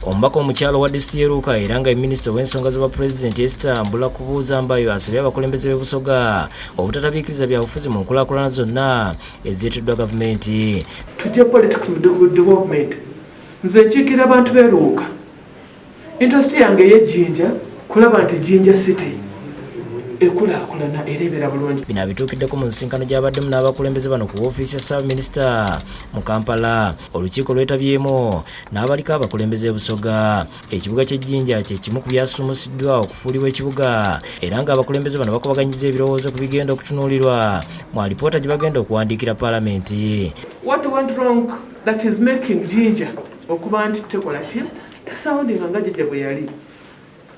Omubaka omukyala owa disitulikiti y'e Luuka era nga ye minisita ow'ensonga z'obwapulezidenti Esther Mbulakubuuza Mbayo asabye abakulembeze b'e Busoga obutatabiikiriza byabufuzi mu nkulaakulana zonna ezireeteddwa gavumenti. Tujje politics mu development. Nze nkiikirira abantu b'e Luuka. Interest yange ey'ejjinja kulaba nti Jinja City ekulaakulana era ebeera bulungi. Bino abituukiddeko mu nsisinkano gy'abaddemu n'abakulembeze bano ku woofiisi ya Ssaabaminisita mu Kampala. Olukiiko lwetabyemu n'abaliko abakulembeze e Busoga. Ekibuga ky'e Jinja kye kimu ku byasuumusiddwa okufuulibwa ekibuga era ng'abakulembeze bano bakubaganyiza ebirowoozo ku bigenda okutunuulirwa mu alipoota gye bagenda okuwandiikira Palamenti. What went wrong that is making Jinja okuba nti tekola ki tasoundinga nga Jinja bwe yali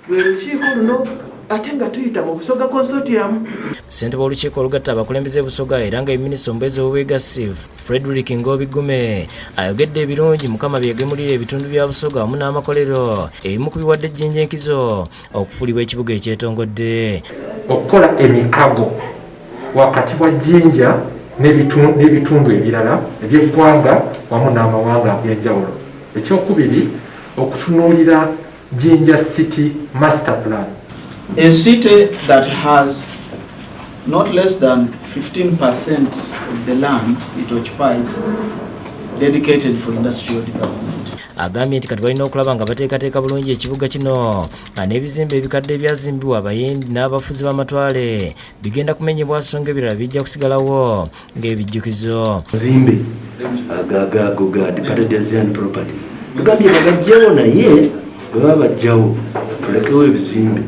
lwe lukiiko luno ate nga tuyita mu Busoga Consortium. Ssentebe w'olukiiko olugatta abakulembeze e Busoga era nga ye minisita omubeezi ow'obwegassi Frederick Ngobigume ayogedde ebirungi Mukama bye yagemulira ebitundu bya Busoga wamu n'amakolero ebimu ku biwadde Jinja enkizo okufuulibwa ekibuga ekyetongodde. Okukola emikago wakati wa Jinja n'ebitundu ebirala eby'eggwanga wamu n'amawanga ag'enjawulo. Ekyokubiri, okutunuulira Jinja City Master Plan. A city that has not less than 15% of the land it occupies dedicated for industrial development. Agambye nti kati balina okulaba nga bateekateeka bulungi ekibuga kino nga n'ebizimbe ebikadde ebyazimbibwa Abayindi n'abafuzi b'amatwale bigenda kumenyebwa so nga ebirala bijja kusigalawo ng'ebijjukizo. Zimbe agagago ga departed Asian properties tugambye bagajjawo, naye bwe baba bajjawo tulekewo ebizimbe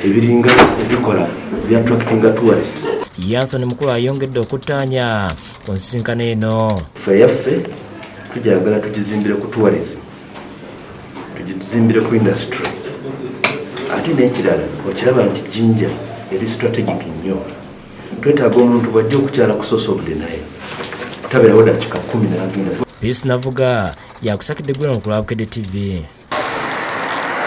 ebiringa ebikola ebyattractinga tourists. Ye Anthony Mukulu ayongedde okuttaanya ku nsisinkano eno. Ffe yaffe tujagala tugizimbire ku tourism, tugizimbire ku industry, ate n'ekirala okiraba nti Jinja eri strategic nnyo. Twetaaga omuntu bw'ajja okukyala ku source of the Nile tabeerawo dakiika 10 n'agenda. Peace Navuga yakusakidde gwino ku Lwabukedde TV.